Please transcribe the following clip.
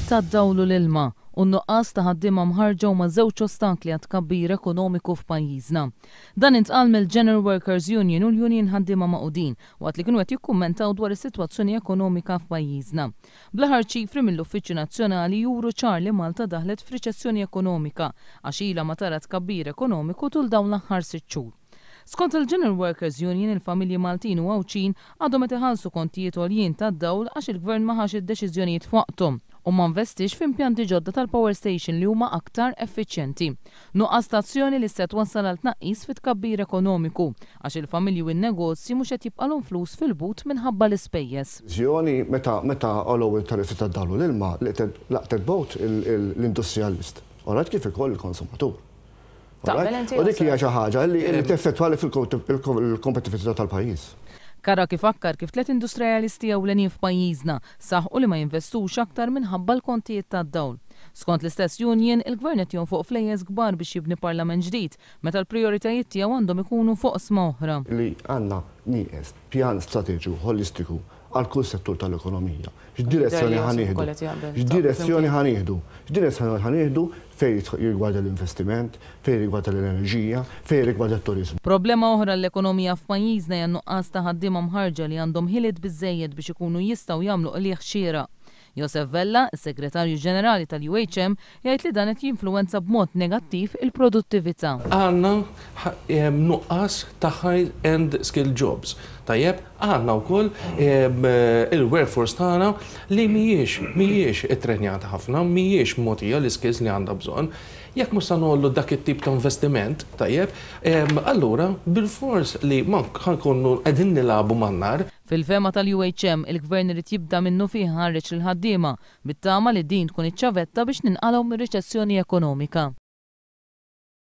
tad-dawl u l-ilma u n-nuqqas ta' ħaddiema mħarrġa huma żewġ ostakli għat-tkabbir ekonomiku f'pajjiżna. Dan intqal mill-General Workers Union u l-Union Ħaddiema Magħqudin waqt li kienu qed jikkummentaw dwar is-sitwazzjoni ekonomika f'pajjiżna. Bl-aħħar ċifri mill-Uffiċċju Nazzjonali juru ċar li Malta daħlet f'riċessjoni ekonomika għax ilha ma tara tkabbir ekonomiku tul dawn l-aħħar sitt xhur. Skont il-General Workers Union il-familji Maltin u Għawdxin għadhom qed iħallsu kontijiet għoljin tad-dawl għax il-Gvern ma ħax id-deċiżjonijiet f'waqthom u ma nvestiex f'impjanti ġodda tal-power station li huma aktar effiċjenti. Nuqqas ta' azzjoni li se twassal għal tnaqqis fit-tkabbir ekonomiku għax il-familji u n-negozji mhux qed jibqalhom flus fil-but minħabba l-ispejjeż. Viżjoni meta meta għolow it-tariffi tad-dawl u l-ilma laqtet both l-industrialist, alright, kif ukoll il-konsumatur. Taqbel inti? U dik hija xi ħaġa li teffettwa fil-kompetittività tal-pajjiż. Kara kif fakkar kif tliet industrialisti ewlenin f'pajjiżna saħqu li ma jinvestux aktar minħabba l-kontijiet tad-dawl. Skont l-istess union, il-Gvern qed jonfoq flejjes kbar biex jibni parlament ġdid meta l-prijoritajiet tiegħu għandhom ikunu fuq oqsma oħra. Li għandna nieqes pjan strateġiku holistiku għal kull settur tal-ekonomija. X'direzzjoni ħa nieħdu? X'direzzjoni ħa nieħdu? X'direzzjoni ħa nieħdu fejn jirrigwarda l-investiment, fejn jirrigwarda l-enerġija, fejn jirrigwarda t-turiżmu. Problema oħra l-ekonomija f'pajjiżna hija nuqqas ta' ħaddiema mħarrġa li għandhom ħiliet biżejjed biex ikunu jistgħu jagħmlu qligħ xieraq. Josef Vella, is-Segretarju Ġenerali tal-UHM, jgħid li dan qed jinfluwenza b'mod negattiv il-produttività. Għandna nuqqas ta' high-end skilled jobs. Tajjeb, għandna wkoll il-workforce tagħna li mhijiex ittrenjata ħafna, mhijiex mogħtija l-iskills li għandha bżonn. Jekk mhux se nagħmlu dak it-tip ta' investiment, tajjeb, allura bil-fors li ma nkunu qegħdin nilagħbu man-nar. Fil-fehma tal-UHM, il-Gvern irid jibda minnufih iħarreġ lill-ħaddiema bit-tama li din tkun iċ-ċavetta biex ninqalgħu mir-riċessjoni ekonomika.